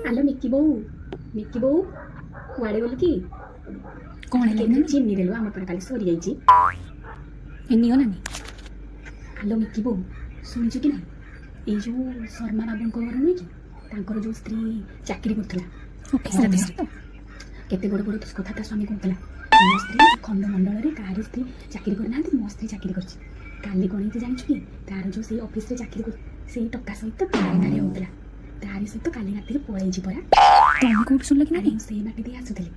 ଆଲୋ ମିକି ବୋଉ, ମିକି ବୋଉ, କୁଆଡ଼େ ଗଲୁ କି? କ'ଣ ହେଲା? କେମିତି ଚିନି ଦେଲୁ, ଆମର ପରା କାଲି ସରିଯାଇଛି। ଏ ନିଅ ନାନୀ। ଆଲୋ ମିକି ବୋଉ, ଶୁଣିଛୁ କି ନାହିଁ, ଏଇ ଯୋଉ ଶର୍ମା ବାବୁଙ୍କ ଘର ନୁହେଁ କି, ତାଙ୍କର ଯୋଉ ସ୍ତ୍ରୀ ଚାକିରି କରୁଥିଲା ଅଫିସରେ ଅଫିସରେ ତ? କେତେ ବଡ଼ ବଡ଼ କଥା ତା ସ୍ୱାମୀ କହୁଥିଲା, ମୋ ସ୍ତ୍ରୀ ଖଣ୍ଡମଣ୍ଡଳରେ କାହାରି ସ୍ତ୍ରୀ ଚାକିରି କରିନାହାନ୍ତି, ମୋ ସ୍ତ୍ରୀ ଚାକିରି କରିଛି। କାଲି କ'ଣ ହେଇଛି ଜାଣିଛୁ କି? ତାର ଯୋଉ ସେଇ ଅଫିସରେ ଚାକିରି କରୁ ସେଇ ଟୋକା ସହିତ ତାରେ ତାରେ ହଉଥିଲା, ତାରି ସହିତ କାଲି ରାତିରେ ପଳେଇଛି ପରା। ତମେ କୋଉଠୁ ଶୁଣିଲ କି ଆରେ ନାନୀ? ମୁଁ ସେଇ ବାଟେ ଦେଇ ଆସୁଥିଲି,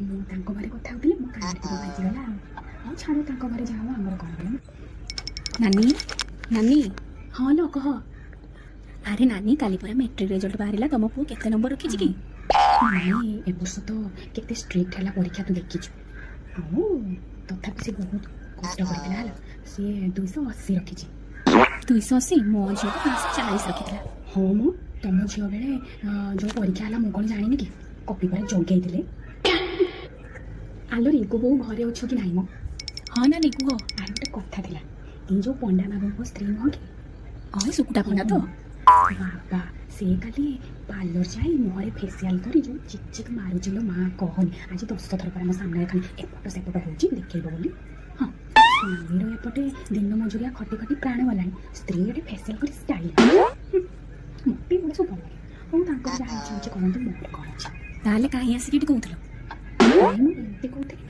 ମୁଁ ତାଙ୍କ ଘରେ କଥା ହଉଥିଲି, ମୋ କାନରେ ଟିକେ ବାଜିଗଲା। ଆଉ ଆଉ ଛାଡ଼, ତାଙ୍କ ଘରେ ଯାହା ହଉ ଆମର କ'ଣ ଗଲା। ନାନୀ, ନାନୀ। ହଁ ଲୋ, କହ। ଆରେ ନାନୀ, କାଲି ପରା ମେଟ୍ରିକ ରେଜଲ୍ଟ ବାହାରିଲା, ତମ ପୁଅ କେତେ ନମ୍ବର ରଖିଛି କି? ନାଇଁ, ଏ ବର୍ଷ ତ କେତେ ଷ୍ଟ୍ରିକ୍ଟ ହେଲା ପରୀକ୍ଷା ତୁ ଦେଖିଛୁ। ଆଉ ତଥାପି ସେ ବହୁତ କଷ୍ଟ କରିଥିଲା ହେଲା, ସିଏ 280 ରଖିଛି। 280? ମୋ ଝିଅ ତ 540 ରଖିଥିଲା। ହଁ, ମୁଁ ତମ ଝିଅ ବେଳେ ଯୋଉ ପରୀକ୍ଷା ହେଲା, ମୁଁ କ'ଣ ଜାଣିନି କି? କପି ପରା ଜଗେଇଥିଲେ। ଆଲୋ ରିଙ୍କୁ ବୋଉ, ଘରେ ଅଛ କି ନାହିଁ ମ? ହଁ ନାନୀ, କୁହ। ଆରେ ଗୋଟେ କଥା ଥିଲା, ଏଇ ଯୋଉ ପଣ୍ଡା ବାବୁଙ୍କ ସ୍ତ୍ରୀ ନୁହଁ କି? ହଁ, ସୁକୁଟା ପଣ୍ଡା ତ? ବାବା, ସେ କାଲି ପାର୍ଲର ଯାଇ ମୁହଁରେ ଫେସିଆଲ କରି ଯୋଉ ଚିକ୍ ଚିକ୍ ମାରୁଛି ଲୋ ମା, କହନି। ଆଜି 10 ଥର ପରା ମୋ ସାମ୍ନାରେ ଖାଲି ଏପଟ ସେପଟ ହେଉଛି ଦେଖେଇବ ବୋଲି। ହଁ, ସ୍ୱାମୀର ଏପଟେ ଦିନ ମଜୁରିଆ ଖଟି ଖଟି ପ୍ରାଣ ଗଲାଣି, ସ୍ତ୍ରୀ ଏଠି ଫେସିଆଲ କରି ଷ୍ଟାଇଲ। ମତେ ଏଗୁଡ଼ା ସବୁ ଭଲ ଲାଗେ। ହଉ, ତାଙ୍କର ଯାହା ଇଚ୍ଛା ଅଛି କରନ୍ତୁ, ମୋର କ'ଣ ଅଛି। ତାହେଲେ କାହିଁ ଆସିକି ଏଠି କହୁଥିଲ? ନାଇଁ, ମୁଁ ଏମିତି କହୁଥିଲି।